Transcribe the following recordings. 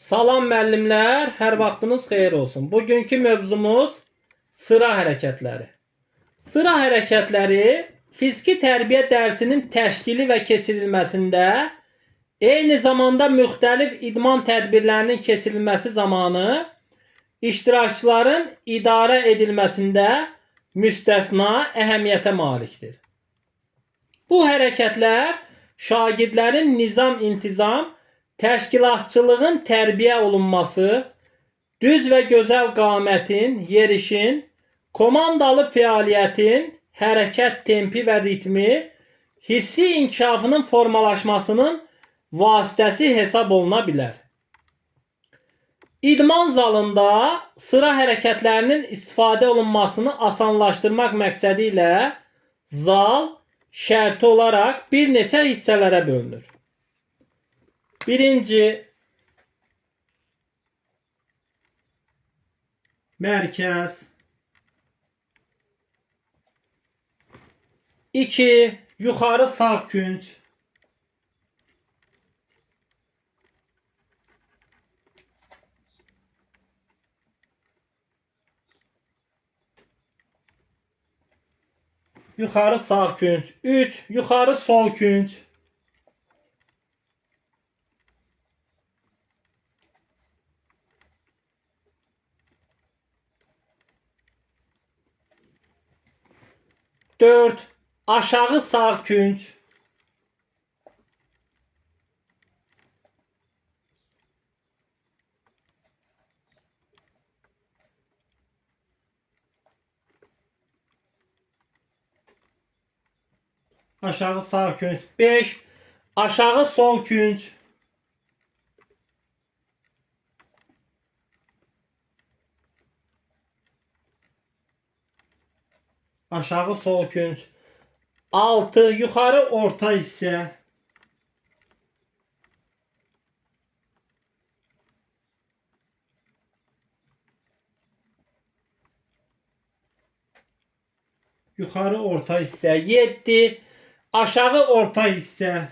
Salam müəllimlər, hər vaxtınız xeyir olsun. Bugünkü mövzumuz sıra hərəkətləri. Sıra hərəkətləri fiziki tərbiyə dərsinin təşkili və keçirilməsində, eyni zamanda müxtəlif idman tədbirlərinin keçirilməsi zamanı iştirakçıların idarə edilməsində müstəsna əhəmiyyətə malikdir. Bu hərəkətlər şagirdlərin nizam-intizam, təşkilatçılığın tərbiyə olunması, düz və gözəl qamətin, yerişin, komandalı fəaliyyətin, hərəkət tempi və ritmi, hissi inkişafının formalaşmasının vasitəsi hesab oluna bilər. İdman zalında sıra hərəkətlərinin istifadə olunmasını asanlaşdırmaq məqsədi ilə zal şərti olaraq bir neçə hissələrə bölünür. Birinci, mərkəz. 2. Yuxarı sağ künc. Yuxarı sağ künc. 3. Yuxarı sol künc. 4. Aşağı sağ künc. Aşağı sağ künc. 5. Aşağı sol künc. Aşağı sol künc. 6. Yuxarı orta hissə. Yuxarı orta hissə. 7. Aşağı orta hissə.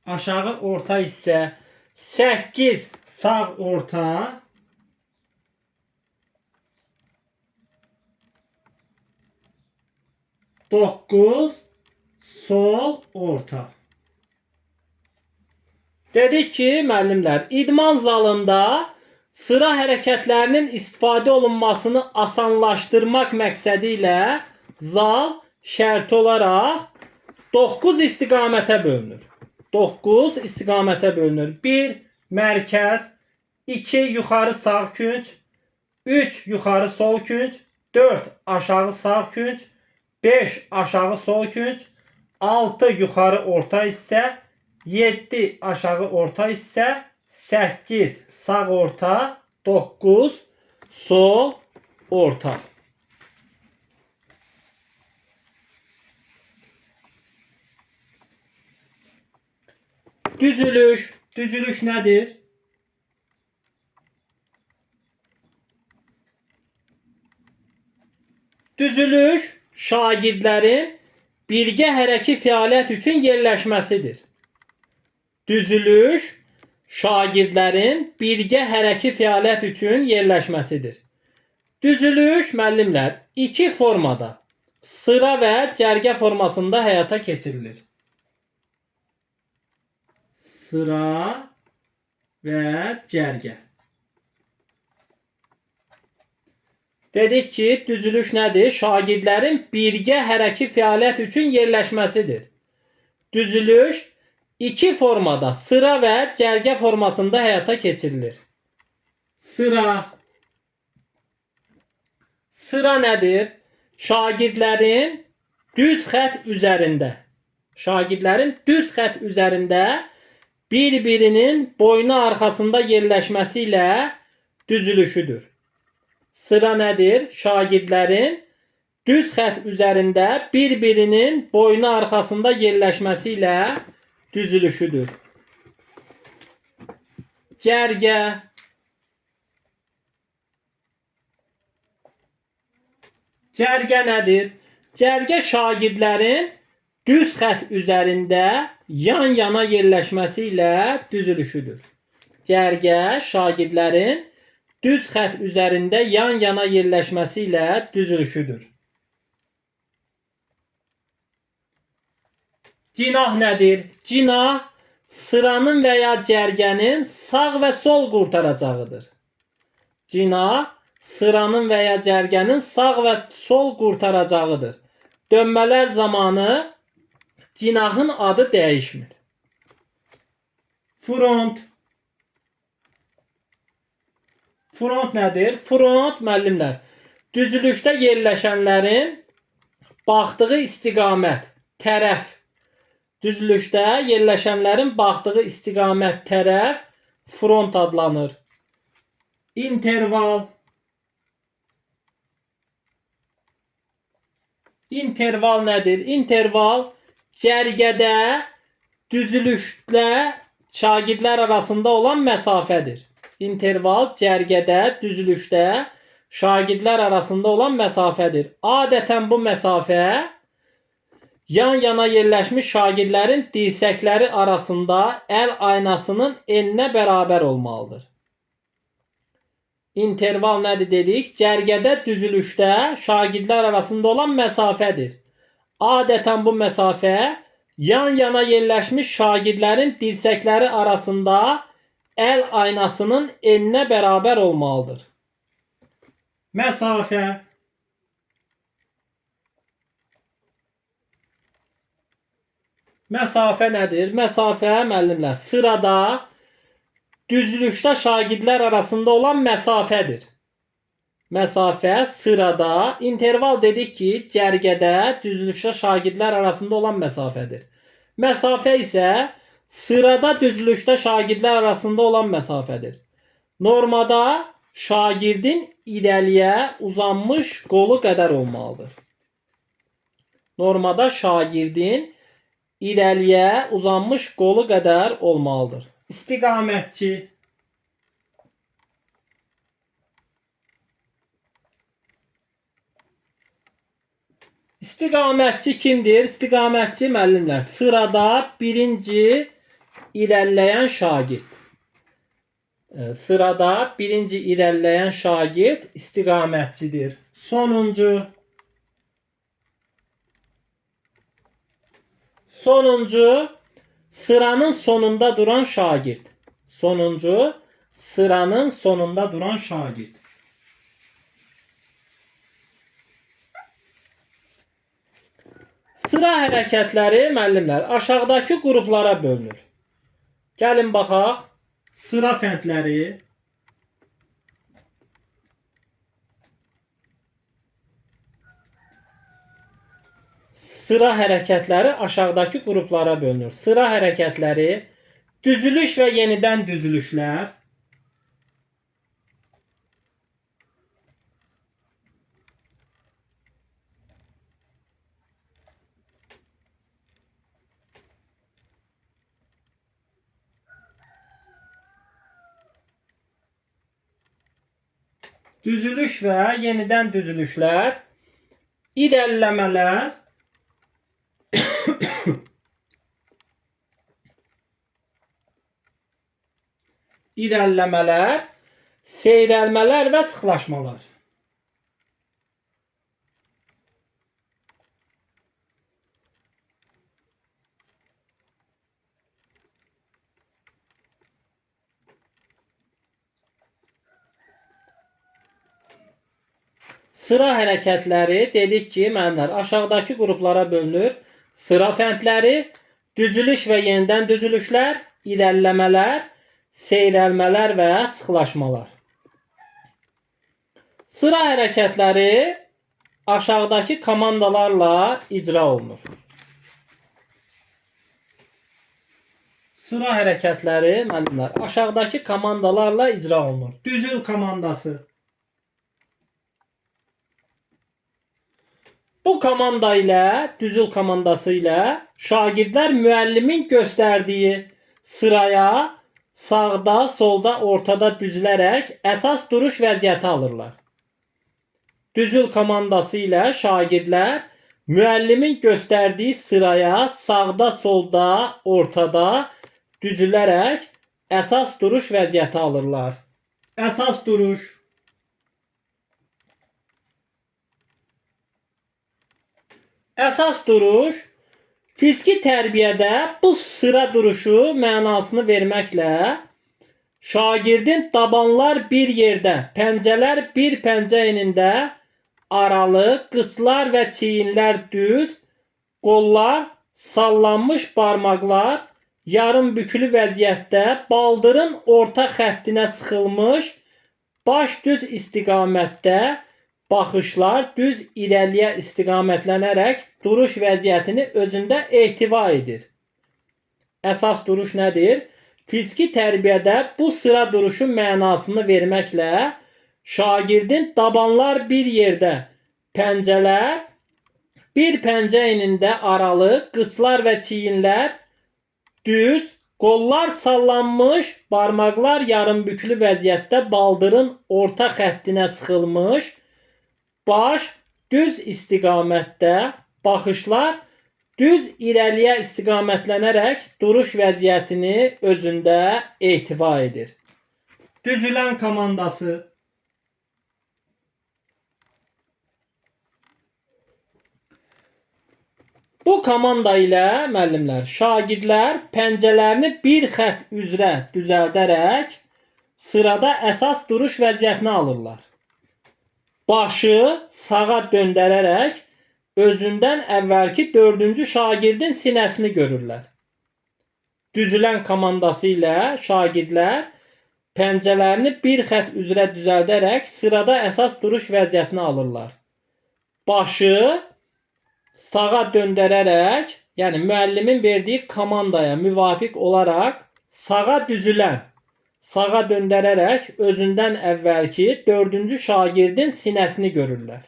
Aşağı orta hissə. 8. Sağ orta. 9. Sol orta. Dedik ki, müəllimlər, idman zalında sıra hərəkətlərinin istifadə olunmasını asanlaşdırmaq məqsədi ilə zal şərti olaraq 9 istiqamətə bölünür. 9 istiqamətə bölünür. 1. Mərkəz, 2. Yuxarı sağ künc, 3. Yuxarı sol künc, 4. Aşağı sağ künc, 5. Aşağı sol künc, 6. Yuxarı orta hissə, 7. Aşağı orta hissə, 8. Sağ orta, 9. Sol orta. Düzülüş. Düzülüş nədir? Düzülüş şagirdlərin birgə hərəki fəaliyyət üçün yerləşməsidir. Düzülüş şagirdlərin birgə hərəki fəaliyyət üçün yerləşməsidir. Düzülüş müəllimlər iki formada, sıra və cərgə formasında həyata keçirilir. Sıra və cərgə. Dedik ki, düzülüş nədir? Şagirdlərin birgə hərəki fəaliyyət üçün yerləşməsidir. Düzülüş iki formada, sıra və cərgə formasında həyata keçirilir. Sıra. Sıra nədir? Şagirdlərin düz xətt üzərində, şagirdlərin düz xətt üzərində bir-birinin boynu arxasında yerləşməsi ilə düzülüşüdür. Sıra nədir? Şagirdlərin düz xətt üzərində bir-birinin boynu arxasında yerləşməsi ilə düzülüşüdür. Cərgə. Cərgə nədir? Cərgə şagirdlərin düz xətt üzərində yan-yana yerləşməsi ilə düzülüşüdür. Cərgə şagirdlərin düz xətt üzərində yan-yana yerləşməsi ilə düzülüşüdür. Cinah nədir? Cinah sıranın və ya cərgənin sağ və sol qurtaracağıdır. Cinah sıranın və ya cərgənin sağ və sol qurtaracağıdır. Dönmələr zamanı cinahın adı dəyişmir. Front. Front nədir? Front müəllimlər, düzülüşdə yerləşənlərin baxdığı istiqamət, tərəf. Düzülüşdə yerləşənlərin baxdığı istiqamət, tərəf front adlanır. İnterval. İnterval nədir? İnterval cərgədə düzülüşlə şagirdlər arasında olan məsafədir. İnterval cərgədə düzülüşdə şagirdlər arasında olan məsafədir. Adətən bu məsafə yan-yana yerləşmiş şagirdlərin dirsəkləri arasında əl aynasının eninə bərabər olmalıdır. İnterval nədir dedik? Cərgədə düzülüşdə şagirdlər arasında olan məsafədir. Adətən bu məsafə yan-yana yerləşmiş şagirdlərin dirsəkləri arasında əl aynasının eninə bərabər olmalıdır. Məsafə. Məsafə nədir? Məsafə müəllimlər sırada düzülüşdə şagirdlər arasında olan məsafədir. Məsafə sırada, interval dedik ki, cərgədə düzülüşdə şagirdlər arasında olan məsafədir. Məsafə isə sırada düzülüşdə şagirdlər arasında olan məsafədir. Normada şagirdin irəliyə uzanmış qolu qədər olmalıdır. Normada şagirdin irəliyə uzanmış qolu qədər olmalıdır. İstiqamətçi. İstiqamətçi kimdir? İstiqamətçi müəllimlər sırada birinci irəliləyən şagird. Sırada birinci irəliləyən şagird istiqamətçidir. Sonuncu. Sonuncu sıranın sonunda duran şagird. Sonuncu sıranın sonunda duran şagird. Sıra hərəkətləri müəllimlər aşağıdakı qruplara bölünür. Gəlin baxaq. Sıra fəndləri. Sıra hərəkətləri aşağıdakı qruplara bölünür. Sıra hərəkətləri, düzülüş və yenidən düzülüşlər. Düzülüş və yenidən düzülüşlər, irəliləmələr, irəliləmələr, seyrəlmələr və sıxlaşmalar. Sıra hərəkətləri dedik ki, müəllimlər aşağıdakı qruplara bölünür. Sıra fəndləri, düzülüş və yenidən düzülüşlər, irəliləmələr, seyrəlmələr və sıxlaşmalar. Sıra hərəkətləri aşağıdakı komandalarla icra olunur. Sıra hərəkətləri müəllimlər aşağıdakı komandalarla icra olunur. Düzül komandası. Bu komanda ilə, düzül komandası ilə şagirdlər müəllimin göstərdiyi sıraya sağda, solda, ortada düzülərək əsas duruş vəziyyəti alırlar. Düzül komandası ilə şagirdlər Müəllimin göstərdiyi sıraya sağda, solda, ortada düzülərək əsas duruş vəziyyəti alırlar. Əsas duruş. Əsas duruş fiziki tərbiyədə bu sıra duruşu mənasını verməklə şagirdin dabanlar bir yerdə, pəncələr bir pəncə enində aralı, qıslar və çiyinlər düz, qollar sallanmış barmaqlar yarım bükülü vəziyyətdə baldırın orta xəttinə sıxılmış, baş düz istiqamətdə, baxışlar düz irəliyə istiqamətlənərək duruş vəziyyətini özündə ehtiva edir. Əsas duruş nədir? Fiziki tərbiyədə bu sıra duruşun mənasını verməklə şagirdin dabanlar bir yerdə, pəncələr bir pəncə enində aralı, qıslar və çiyinlər düz, qollar sallanmış, barmaqlar yarım bükülü vəziyyətdə baldırın orta xəttinə sıxılmış, baş düz istiqamətdə, baxışlar düz irəliyə istiqamətlənərək duruş vəziyyətini özündə ehtiva edir. Düzülən komandası. Bu komanda ilə müəllimlər, şagirdlər pəncələrini bir xətt üzrə düzəldərək sırada əsas duruş vəziyyətini alırlar. Başı sağa döndərərək özündən əvvəlki dördüncü şagirdin sinəsini görürlər. Düzülən komandası ilə şagirdlər pəncələrini bir xətt üzrə düzəldərək sırada əsas duruş vəziyyətini alırlar. Başı sağa döndərərək, yəni müəllimin verdiyi komandaya müvafiq olaraq sağa düzülən, sağa döndərərək özündən əvvəlki dördüncü şagirdin sinəsini görürlər.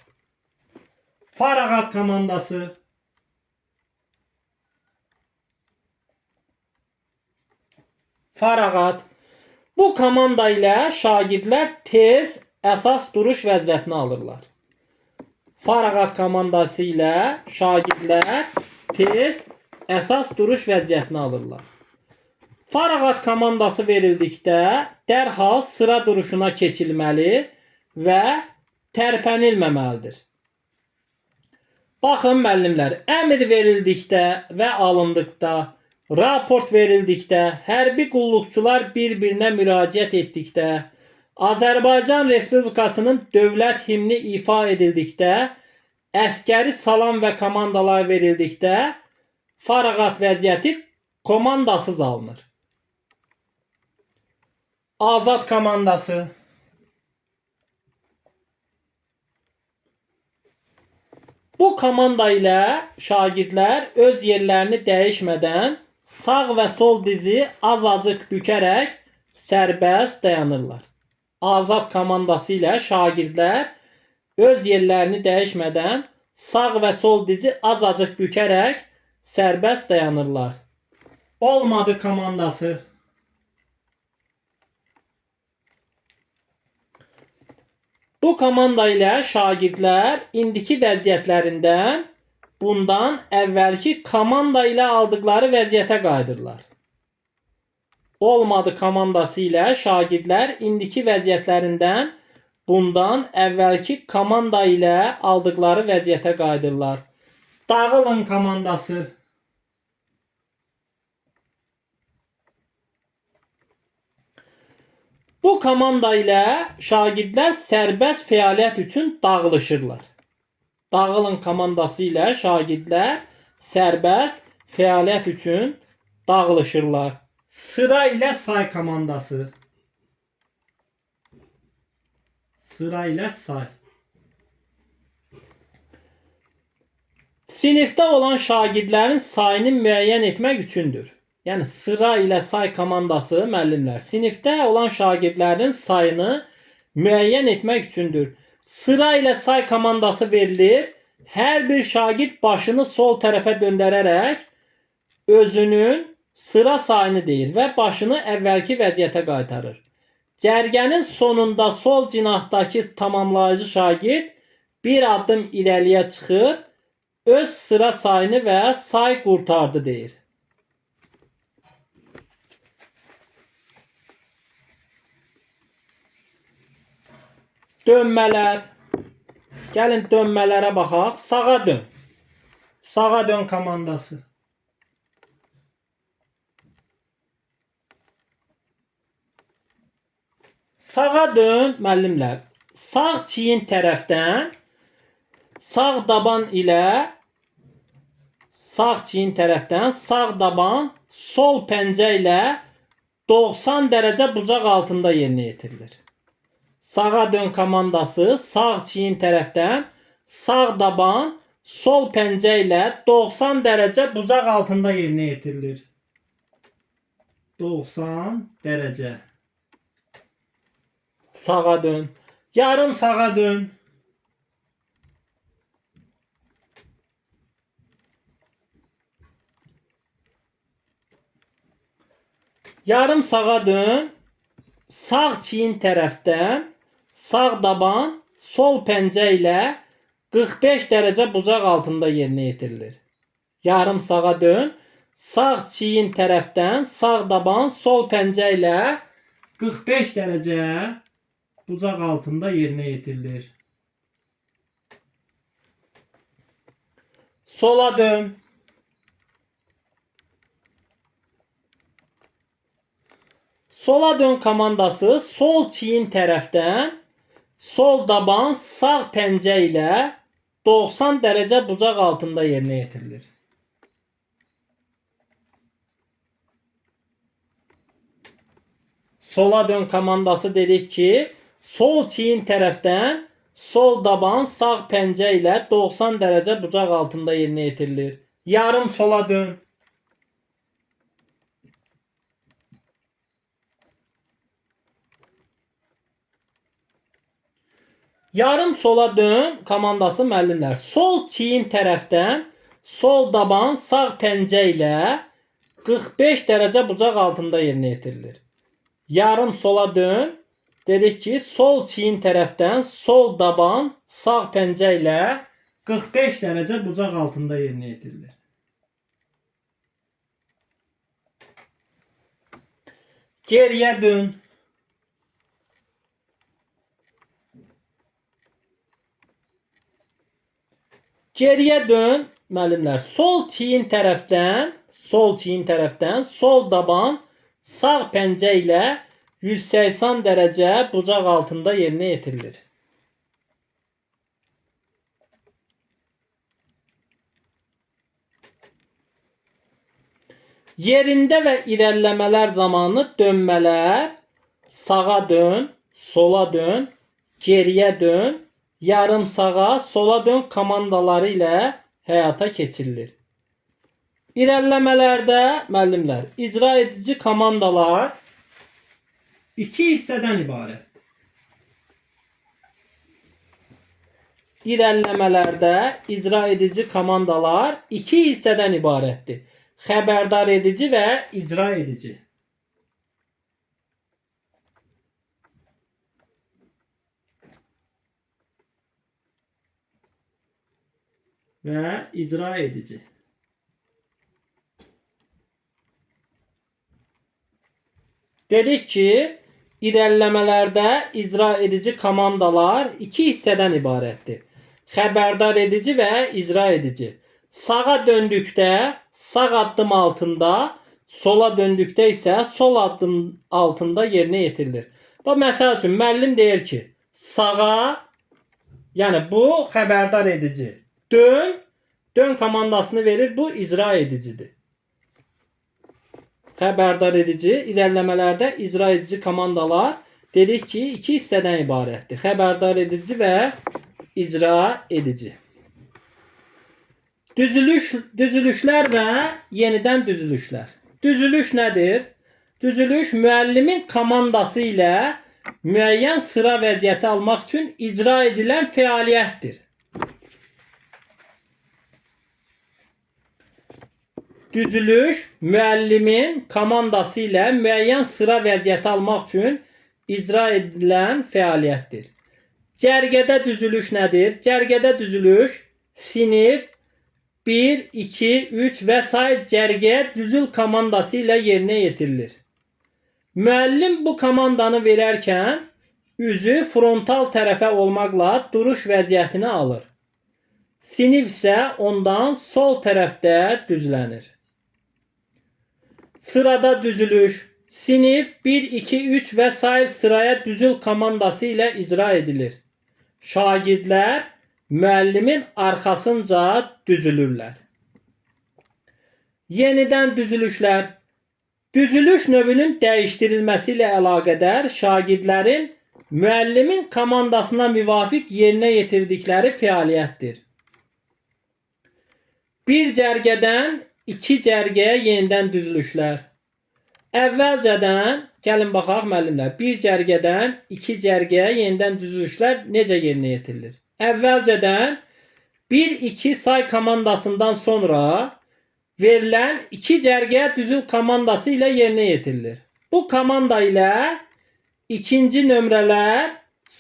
Farağat komandası. Farağat. Bu komanda ilə şagirdlər tez əsas duruş vəziyyətini alırlar. Farağat komandası ilə şagirdlər tez əsas duruş vəziyyətini alırlar. Farağat komandası verildikdə dərhal sıra duruşuna keçilməli və tərpənilməməlidir. Baxın müəllimlər, əmr verildikdə və alındıqda, raport verildikdə, hərbi qulluqçular bir-birinə müraciət etdikdə, Azərbaycan Respublikasının dövlət himni ifa edildikdə, əskəri salam və komandalar verildikdə, farağat vəziyyəti komandasız alınır. Azad komandası. Bu komanda ilə şagirdlər öz yerlərini dəyişmədən sağ və sol dizi azacıq bükərək sərbəst dayanırlar. Azad komandası ilə şagirdlər öz yerlərini dəyişmədən sağ və sol dizi azacıq bükərək sərbəst dayanırlar. Olmadı komandası. Bu komanda ilə şagirdlər indiki vəziyyətlərindən bundan əvvəlki komanda ilə aldıqları vəziyyətə qayıdırlar. Olmadı komandası ilə şagirdlər indiki vəziyyətlərindən bundan əvvəlki komanda ilə aldıqları vəziyyətə qayıdırlar. Dağılın komandası. Bu komanda ilə şagirdlər sərbəst fəaliyyət üçün dağılışırlar. Dağılın komandası ilə şagirdlər sərbəst fəaliyyət üçün dağılışırlar. Sıra ilə say komandası. Sıra ilə say. Sinifdə olan şagirdlərin sayını müəyyən etmək üçündür. Yəni sıra ilə say komandası müəllimlər sinifdə olan şagirdlərin sayını müəyyən etmək üçündür. Sıra ilə say komandası verilir. Hər bir şagird başını sol tərəfə döndərərək özünün sıra sayını deyir və başını əvvəlki vəziyyətə qaytarır. Cərgənin sonunda sol cinahdakı tamamlayıcı şagird bir addım irəliyə çıxır Öz sıra sayını və say qurtardı deyir. Dönmələr. Gəlin dönmələrə baxaq. Sağa dön. Sağa dön komandası. Sağa dön müəllimlər. Sağ çiyin tərəfdən sağ daban ilə sağ çiyin tərəfdən sağ daban sol pəncə ilə 90 dərəcə bucaq altında yerinə yetirilir. Sağa dön komandası sağ çiyin tərəfdən sağ daban sol pəncə ilə 90 dərəcə bucaq altında yerinə yetirilir. 90 dərəcə. Sağa dön. Yarım sağa dön. Yarım sağa dön. Sağ çiyin tərəfdən sağ daban sol pəncə ilə 45 dərəcə bucaq altında yerinə yetirilir. Yarım sağa dön. Sağ çiyin tərəfdən sağ daban sol pəncə ilə 45 dərəcə bucaq altında yerinə yetirilir. Sola dön. Sola dön komandası sol çiyin tərəfdən sol daban sağ pəncə ilə 90 dərəcə bucaq altında yerinə yetirilir. Sola dön komandası dedik ki, sol çiyin tərəfdən sol daban sağ pəncə ilə 90 dərəcə bucaq altında yerinə yetirilir. Yarım sola dön. Yarım sola dön komandası müəllimlər. Sol çiyin tərəfdən sol daban sağ pəncə ilə 45 dərəcə bucaq altında yerinə yetirilir. Yarım sola dön. Dedik ki, sol çiyin tərəfdən sol daban sağ pəncə ilə 45 dərəcə bucaq altında yerinə yetirilir. Geriyə dön. Geriyə dön müəllimlər. Sol çiyin tərəfdən, sol çiyin tərəfdən sol daban sağ pəncə ilə 180 dərəcə bucaq altında yerinə yetirilir. Yerində və irəliləmələr zamanı dönmələr sağa dön, sola dön, geriyə dön, yarım sağa, sola dön komandaları ilə həyata keçirilir. İrəliləmələrdə müəllimlər icra edici komandalar iki hissədən ibarətdir. İrəliləmələrdə icra edici komandalar iki hissədən ibarətdir. Xəbərdar edici və icra edici. Və icra edici. Dedik ki, irəliləmələrdə icra edici komandalar iki hissədən ibarətdir. Xəbərdar edici və icra edici. Sağa döndükdə sağ addım altında, sola döndükdə isə sol addım altında yerinə yetirilir. Bax, məsəl üçün, müəllim deyir ki, sağa, yəni bu xəbərdar edici. Dön, dön komandasını verir, bu icra edicidir. Xəbərdar edici, irəliləmələrdə icra edici komandalar dedik ki, iki hissədən ibarətdir. Xəbərdar edici və icra edici. Düzülüşlər və yenidən düzülüşlər. Düzülüş nədir? Düzülüş müəllimin komandası ilə müəyyən sıra vəziyyəti almaq üçün icra edilən fəaliyyətdir. Düzülüş müəllimin komandası ilə müəyyən sıra vəziyyəti almaq üçün icra edilən fəaliyyətdir. Cərgədə düzülüş nədir? Cərgədə düzülüş sinif 1, 2, 3 və sair cərgəyə düzül komandası ilə yerinə yetirilir. Müəllim bu komandanı verərkən üzü frontal tərəfə olmaqla duruş vəziyyətini alır. Sinif isə ondan sol tərəfdə düzlənir. Sırada düzülüş. Sinif 1, 2, 3 və sair sıraya düzül komandası ilə icra edilir. Şagirdlər müəllimin arxasınca düzülürlər. Yenidən düzülüşlər. Düzülüş növünün dəyişdirilməsi ilə əlaqədar şagirdlərin müəllimin komandasına müvafiq yerinə yetirdikləri fəaliyyətdir. Bir cərgədən iki cərgəyə yenidən düzülüşlər. Əvvəlcədən, gəlin baxaq müəllimlər, bir cərgədən iki cərgəyə yenidən düzülüşlər necə yerinə yetirilir? Əvvəlcədən 1-2 say komandasından sonra verilən iki cərgəyə düzül komandası ilə yerinə yetirilir. Bu komanda ilə ikinci nömrələr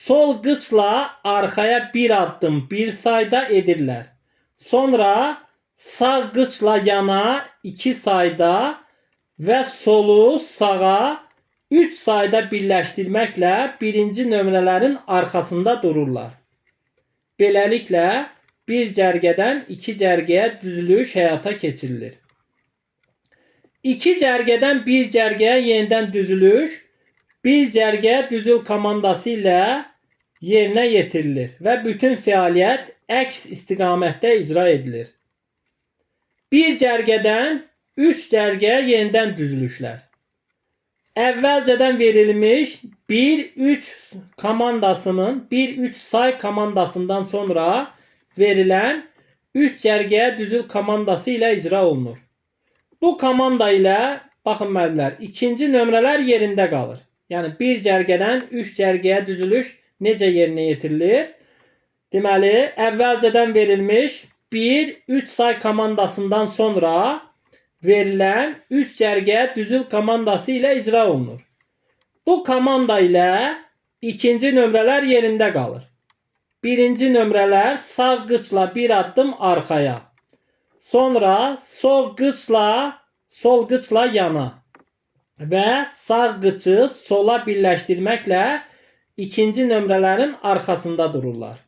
sol qıçla arxaya bir addım bir sayda edirlər. Sonra sağ qıçla yana iki sayda və solu sağa 3 sayda birləşdirməklə birinci nömrələrin arxasında dururlar. Beləliklə bir cərgədən iki cərgəyə düzülüş həyata keçirilir. İki cərgədən bir cərgəyə yenidən düzülüş bir cərgəyə düzül komandası ilə yerinə yetirilir və bütün fəaliyyət əks istiqamətdə icra edilir. Bir cərgədən üç cərgəyə yenidən düzülüşlər. Əvvəlcədən verilmiş 1-3 komandasının 1-3 say komandasından sonra verilən 3 cərgəyə düzül komandası ilə icra olunur. Bu komanda ilə baxın müəllimlər, ikinci nömrələr yerində qalır. Yəni bir cərgədən 3 cərgəyə düzülüş necə yerinə yetirilir? Deməli, əvvəlcədən verilmiş 1-3 say komandasından sonra verilən 3 cərgəyə düzül komandası ilə icra olunur. Bu komanda ilə ikinci nömrələr yerində qalır. Birinci nömrələr sağ qıçla bir addım arxaya. Sonra sol qıçla yana və sağ qıçı sola birləşdirməklə ikinci nömrələrin arxasında dururlar.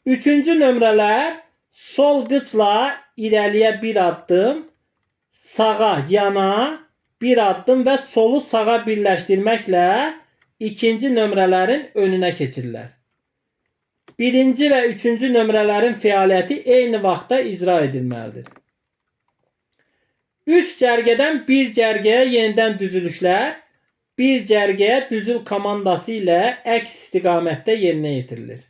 Üçüncü nömrələr sol qıçla irəliyə bir addım, sağa yana bir addım və solu sağa birləşdirməklə ikinci nömrələrin önünə keçirlər. Birinci və üçüncü nömrələrin fəaliyyəti eyni vaxtda icra edilməlidir. 3 cərgədən bir cərgəyə yenidən düzülüşlər bir cərgəyə düzül komandası ilə əks istiqamətdə yerinə yetirilir.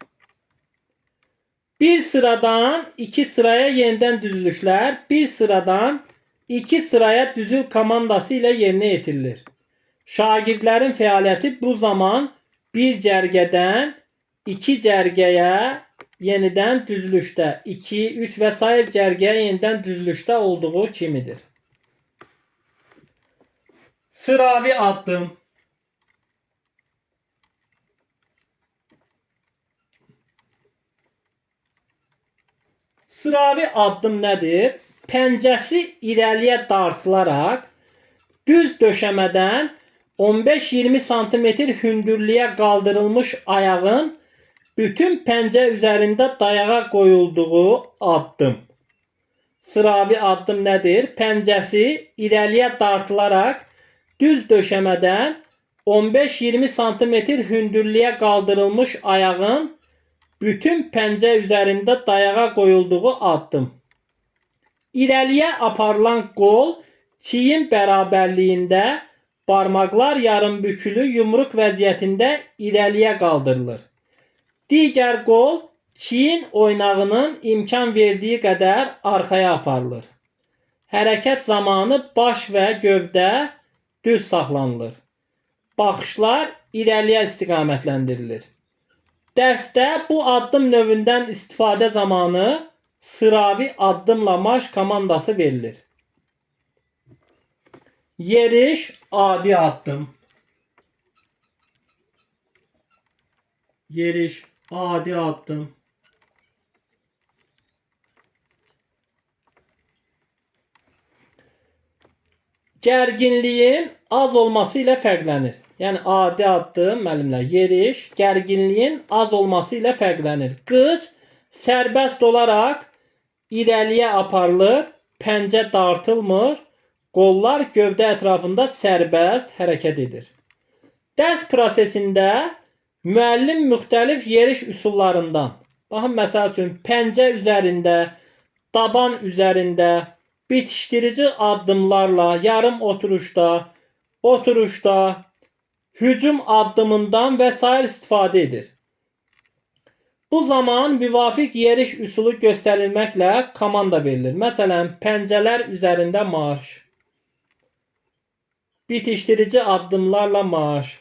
Bir sıradan iki sıraya yenidən düzülüşlər bir sıradan iki sıraya düzül komandası ilə yerinə yetirilir. Şagirdlərin fəaliyyəti bu zaman bir cərgədən iki cərgəyə yenidən düzülüşdə 2, 3 və sair cərgəyə yenidən düzülüşdə olduğu kimidir. Sıravi addım. Sıravi addım nədir? Pəncəsi irəliyə dartılaraq düz döşəmədən 15-20 sm hündürlüyə qaldırılmış ayağın bütün pəncə üzərində dayağa qoyulduğu addım. Sıravi addım nədir? Pəncəsi irəliyə dartılaraq düz döşəmədən 15-20 sm hündürlüyə qaldırılmış ayağın bütün pəncə üzərində dayağa qoyulduğu addım. İrəliyə aparılan qol çiyin bərabərliyində barmaqlar yarımbükülü yumruq vəziyyətində irəliyə qaldırılır. Digər qol çiyin oynağının imkan verdiyi qədər arxaya aparılır. Hərəkət zamanı baş və gövdə düz saxlanılır. Baxışlar irəliyə istiqamətlendirilir. Dərsdə bu addım növündən istifadə zamanı sıravi addımla marş komandası verilir. Yeriş adi addım. Yeriş adi addım. Gərginliyin az olması ilə fərqlənir. Yəni adi addım müəllimlər, yeriş gərginliyin az olması ilə fərqlənir. Qıc sərbəst olaraq irəliyə aparılır, pəncə dartılmır, qollar gövdə ətrafında sərbəst hərəkət edir. Dərs prosesində müəllim müxtəlif yeriş üsullarından, baxın məsəl üçün pəncə üzərində, daban üzərində, bitişdirici addımlarla, yarım oturuşda, oturuşda, hücum addımından və sair istifadə edir. Bu zaman müvafiq yeriş üsulu göstərilməklə komanda verilir. Məsələn, pəncələr üzərində marş, bitişdirici addımlarla marş,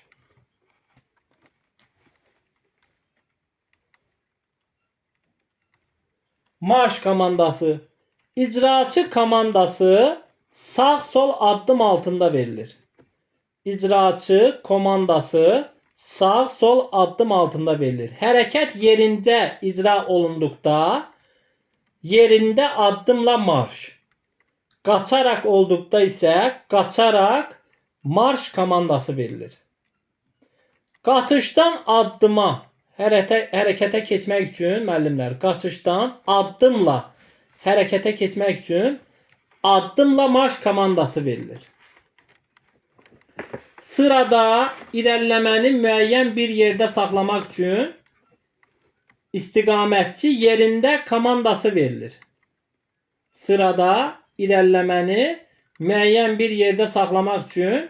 marş komandası. İcraçı komandası sağ-sol addım altında verilir. İcraçı komandası sağ-sol addım altında verilir. Hərəkət yerində icra olunduqda yerində addımla marş. Qaçaraq olduqda isə qaçaraq marş komandası verilir. Qaçışdan addıma hərəkətə keçmək üçün müəllimlər, qaçışdan addımla hərəkətə keçmək üçün addımla marş komandası verilir. Sırada irəliləməni müəyyən bir yerdə saxlamaq üçün istiqamətçi yerində komandası verilir. Sırada irəliləməni müəyyən bir yerdə saxlamaq üçün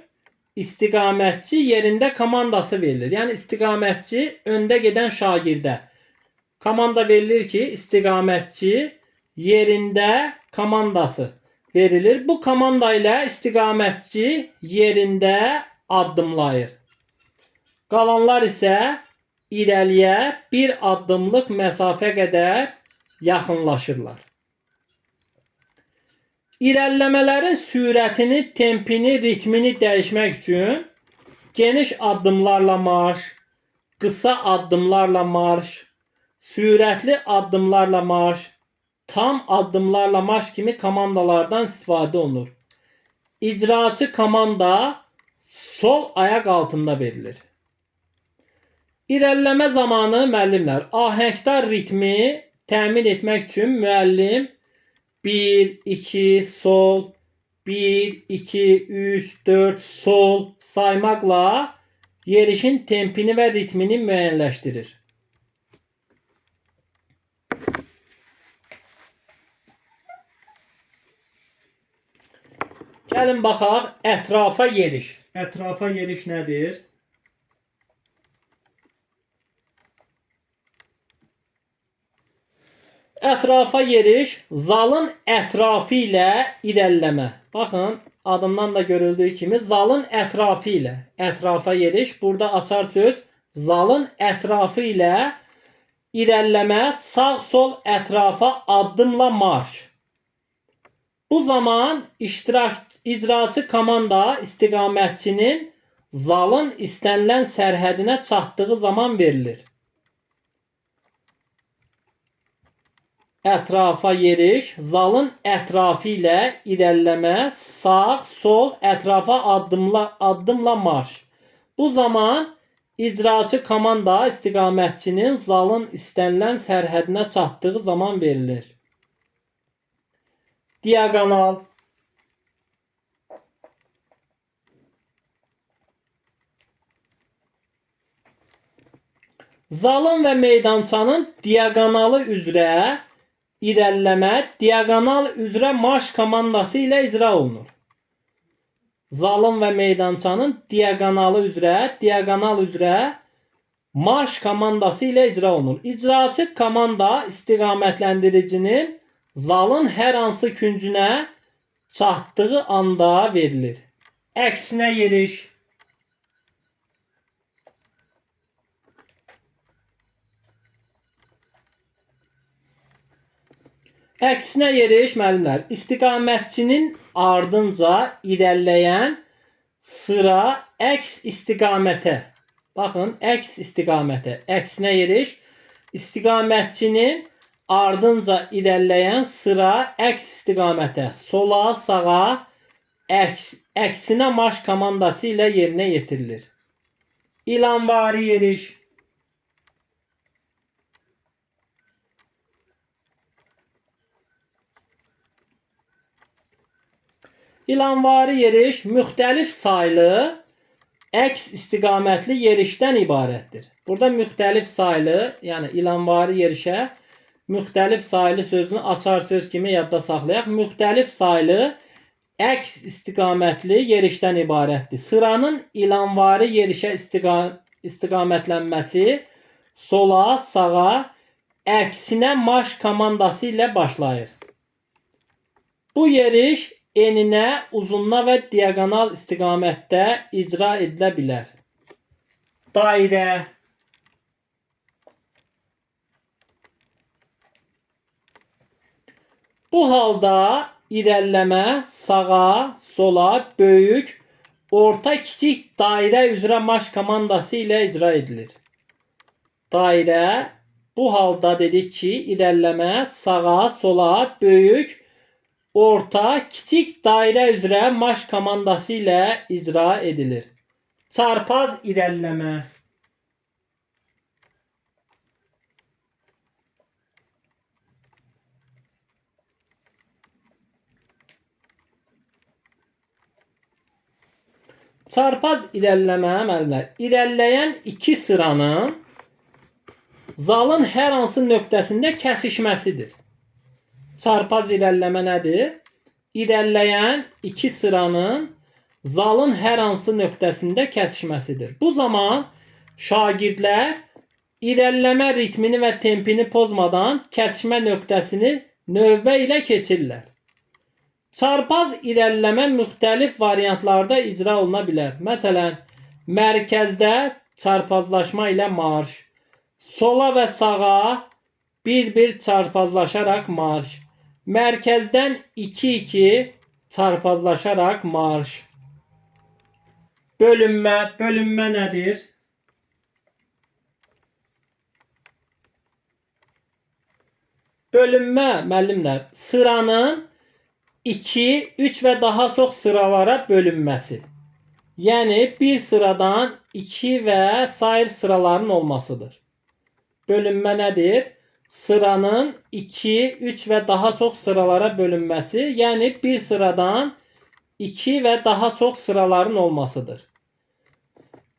istiqamətçi yerində komandası verilir. Yəni istiqamətçi öndə gedən şagirdə komanda verilir ki, istiqamətçi yerində komandası verilir. Bu komanda ilə istiqamətçi yerində addımlayır. Qalanlar isə irəliyə bir addımlıq məsafə qədər yaxınlaşırlar. İrəliləmələrin sürətini, tempini, ritmini dəyişmək üçün geniş addımlarla marş, qısa addımlarla marş, sürətli addımlarla marş, tam addımlarla marş kimi komandalardan istifadə olunur. İcraçı komanda sol ayaq altında verilir. İrəliləmə zamanı müəllimlər ahəngdar ritmi təmin etmək üçün müəllim 1, 2, sol, 1, 2, 3, 4, sol saymaqla yerişin tempini və ritmini müəyyənləşdirir. Gəlin baxaq ətrafa yeriş. Ətrafa yeriş nədir? Ətrafa yeriş zalın ətrafı ilə irəliləmə. Baxın, adından da görüldüyü kimi zalın ətrafı ilə ətrafa yeriş. Burada açar söz zalın ətrafı ilə irəliləmə, sağ-sol ətrafa addımla marş. Bu zaman icraçı komanda istiqamətçinin zalın istənilən sərhədinə çatdığı zaman verilir. Ətrafa yeriş, zalın ətrafı ilə irəliləmə, sağ, sol ətrafa addımla marş. Bu zaman icraçı komanda istiqamətçinin zalın istənilən sərhədinə çatdığı zaman verilir. Diaqonal. Zalın və meydançanın diaqonalı üzrə irəliləmə diaqonal üzrə marş komandası ilə icra olunur. Zalın və meydançanın diaqonalı üzrə, diaqonal üzrə marş komandası ilə icra olunur. İcraçı komanda istiqamətləndiricinin zalın hər hansı küncünə çatdığı anda verilir. Əksinə yeriş. Əksinə yeriş müəllimlər, istiqamətçinin ardınca irəliləyən sıra əks istiqamətə. Baxın, əks istiqamətə. Əksinə yeriş istiqamətçinin ardınca irəliləyən sıra əks istiqamətə. Sola, sağa, əksinə marş komandası ilə yerinə yetirilir. İlanvari yeriş. İlanvari yeriş müxtəlif saylı əks istiqamətli yerişdən ibarətdir. Burada müxtəlif saylı, yəni ilanvari yerişə müxtəlif saylı sözünü açar söz kimi yadda saxlayaq. Müxtəlif saylı əks istiqamətli yerişdən ibarətdir. Sıranın ilanvari yerişə istiqamətlənməsi sola, sağa, əksinə marş komandası ilə başlayır. Bu yeriş eninə, uzununa və diaqonal istiqamətdə icra edilə bilər. Dairə. Bu halda irəliləmə sağa, sola, böyük, orta, kiçik dairə üzrə marş komandası ilə icra edilir. Dairə. Bu halda dedik ki, irəliləmə sağa, sola, böyük, orta, kiçik dairə üzrə marş komandası ilə icra edilir. Çarpaz irəliləmə. Çarpaz irəliləmə, müəllimlər, irəliləyən iki sıranın zalın hər hansı nöqtəsində kəsişməsidir. Çarpaz irəliləmə nədir? İrəliləyən iki sıranın zalın hər hansı nöqtəsində kəsişməsidir. Bu zaman şagirdlər irəliləmə ritmini və tempini pozmadan kəsişmə nöqtəsini növbə ilə keçirlər. Çarpaz irəliləmə müxtəlif variantlarda icra oluna bilər. Məsələn, mərkəzdə çarpazlaşma ilə marş, sola və sağa bir-bir çarpazlaşaraq marş, mərkəzdən 2-2 çarpazlaşaraq marş. Bölünmə, bölünmə nədir? Bölünmə, müəllimlər, sıranın 2, 3 və daha çox sıralara bölünməsi. Yəni, bir sıradan 2 və sair sıraların olmasıdır. Bölünmə nədir? Sıranın 2, 3 və daha çox sıralara bölünməsi, yəni bir sıradan 2 və daha çox sıraların olmasıdır.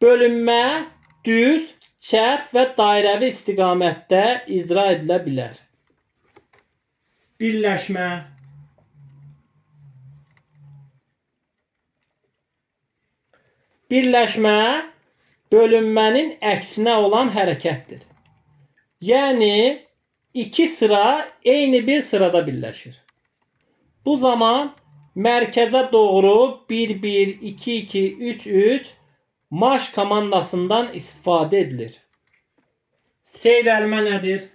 Bölünmə düz, çəp və dairəvi istiqamətdə icra edilə bilər. Birləşmə. Birləşmə bölünmənin əksinə olan hərəkətdir. Yəni, iki sıra eyni bir sırada birləşir. Bu zaman mərkəzə doğru 1-1, 2-2, 3-3 marş komandasından istifadə edilir. Seyrəlmə nədir?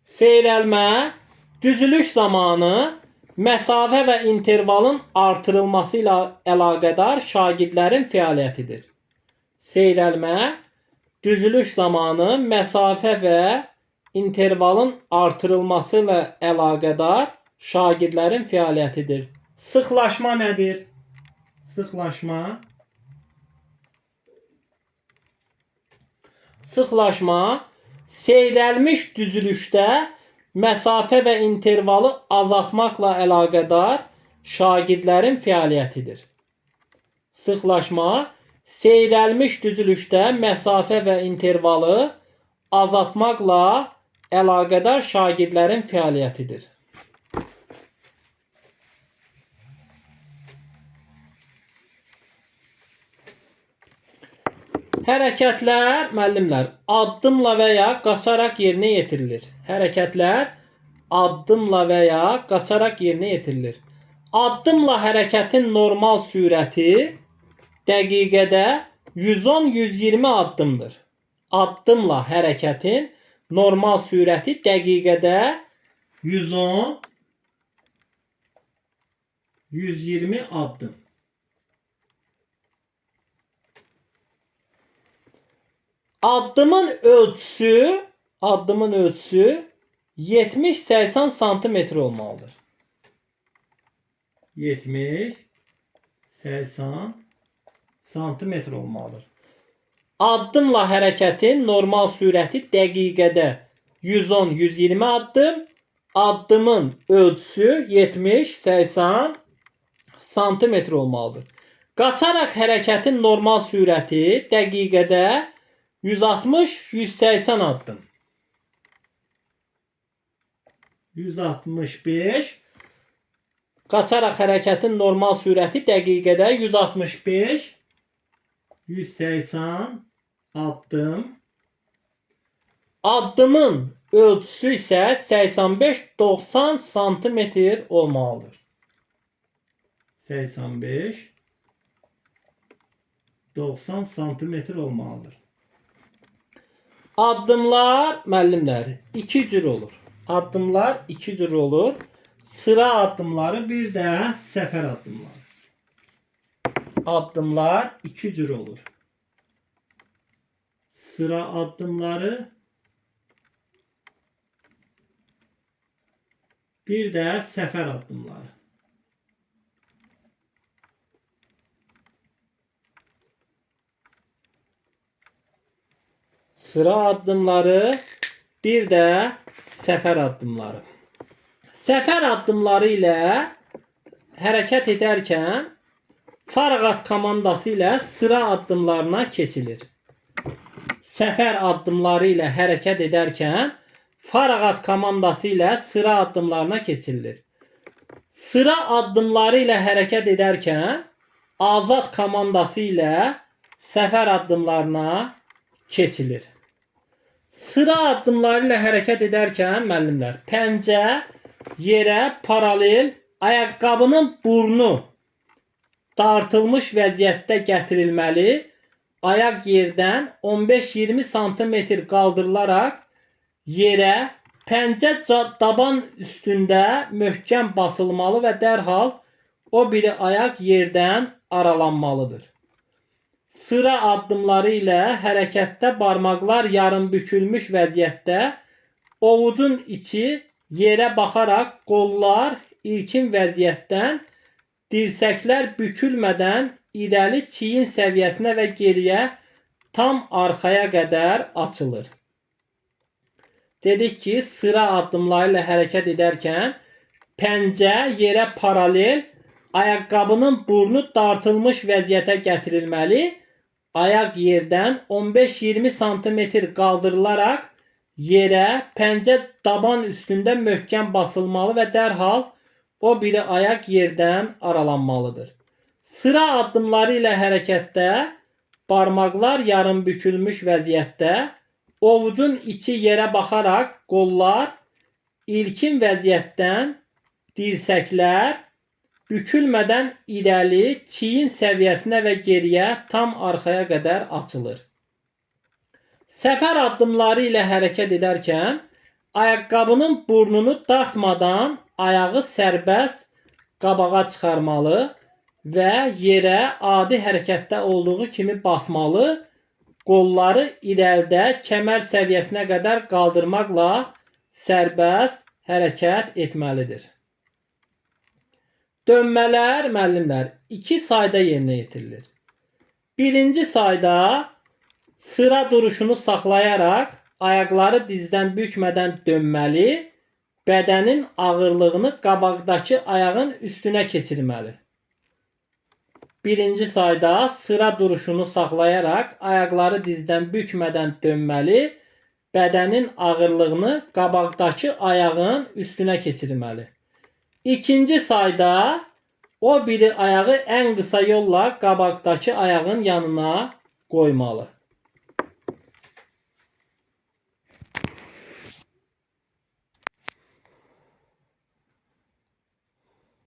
Seyrəlmə düzülüş zamanı məsafə və intervalın artırılması ilə əlaqədar şagirdlərin fəaliyyətidir. Seyrəlmə düzülüş zamanı məsafə və intervalın artırılması ilə əlaqədar şagirdlərin fəaliyyətidir. Sıxlaşma nədir? Sıxlaşma. Sıxlaşma seyrəlmiş düzülüşdə məsafə və intervalı azaltmaqla əlaqədar şagirdlərin fəaliyyətidir. Sıxlaşma seyrəlmiş düzülüşdə məsafə və intervalı azaltmaqla əlaqədar şagirdlərin fəaliyyətidir. Hərəkətlər, müəllimlər, addımla və ya qaçaraq yerinə yetirilir. Hərəkətlər addımla və ya qaçaraq yerinə yetirilir. Addımla hərəkətin normal sürəti dəqiqədə 110-120 addımdır. Addımla hərəkətin normal sürəti dəqiqədə 110-120 addım. Addımın ölçüsü 70-80 santimetr olmalıdır. 70-80 santimetr olmalıdır. Addımla hərəkətin normal sürəti dəqiqədə 110-120 addım, addımın ölçüsü 70-80 santimetr olmalıdır. Qaçaraq hərəkətin normal sürəti dəqiqədə 160-180 addım. 165. Qaçaraq hərəkətin normal sürəti dəqiqədə 165 180 addım. Addımın ölçüsü isə 85-90 santimetr olmalıdır. 85-90 santimetr olmalıdır. Addımlar müəllimlər iki cür olur. Addımlar iki cür olur. Sıra addımları, bir də səfər addımları. Addımlar iki cür olur. Sıra addımları, bir də səfər addımları. Sıra addımları, bir də səfər addımları. Səfər addımları ilə hərəkət edərkən farağat komandası ilə sıra addımlarına keçilir. Səfər addımları ilə hərəkət edərkən farağat komandası ilə sıra addımlarına keçirilir. Sıra addımları ilə hərəkət edərkən azad komandası ilə səfər addımlarına keçilir. Sıra addımları ilə hərəkət edərkən müəllimlər pəncə yerə paralel, ayaqqabının burnu dartılmış vəziyyətdə gətirilməli, ayaq yerdən 15-20 sm qaldırılaraq yerə, pəncə daban üstündə möhkəm basılmalı və dərhal o biri ayaq yerdən aralanmalıdır. Sıra addımları ilə hərəkətdə barmaqlar yarım bükülmüş vəziyyətdə, ovucun içi yerə baxaraq qollar ilkin vəziyyətdən, dirsəklər bükülmədən irəli çiyin səviyyəsinə və geriyə tam arxaya qədər açılır. Dedik ki, sıra addımları ilə hərəkət edərkən pəncə yerə paralel, ayaqqabının burnu dartılmış vəziyyətə gətirilməli, ayaq yerdən 15-20 sm qaldırılaraq yerə, pəncə daban üstündə möhkəm basılmalı və dərhal o biri ayaq yerdən aralanmalıdır. Sıra addımları ilə hərəkətdə barmaqlar yarım bükülmüş vəziyyətdə, ovucun içi yerə baxaraq qollar ilkin vəziyyətdən, dirsəklər bükülmədən irəli çiyin səviyyəsinə və geriyə tam arxaya qədər açılır. Səfər addımları ilə hərəkət edərkən ayaqqabının burnunu dartmadan ayağı sərbəst qabağa çıxarmalı və yerə adi hərəkətdə olduğu kimi basmalı, qolları irəlidə kəmər səviyyəsinə qədər qaldırmaqla sərbəst hərəkət etməlidir. Dönmələr müəllimlər iki sayda yerinə yetirilir. Birinci sayda sıra duruşunu saxlayaraq ayaqları dizdən bükmədən dönməli, bədənin ağırlığını qabaqdakı ayağın üstünə keçirməli. Birinci sayda sıra duruşunu saxlayaraq ayaqları dizdən bükmədən dönməli, bədənin ağırlığını qabaqdakı ayağın üstünə keçirməli. İkinci sayda o biri ayağı ən qısa yolla qabaqdakı ayağın yanına qoymalı.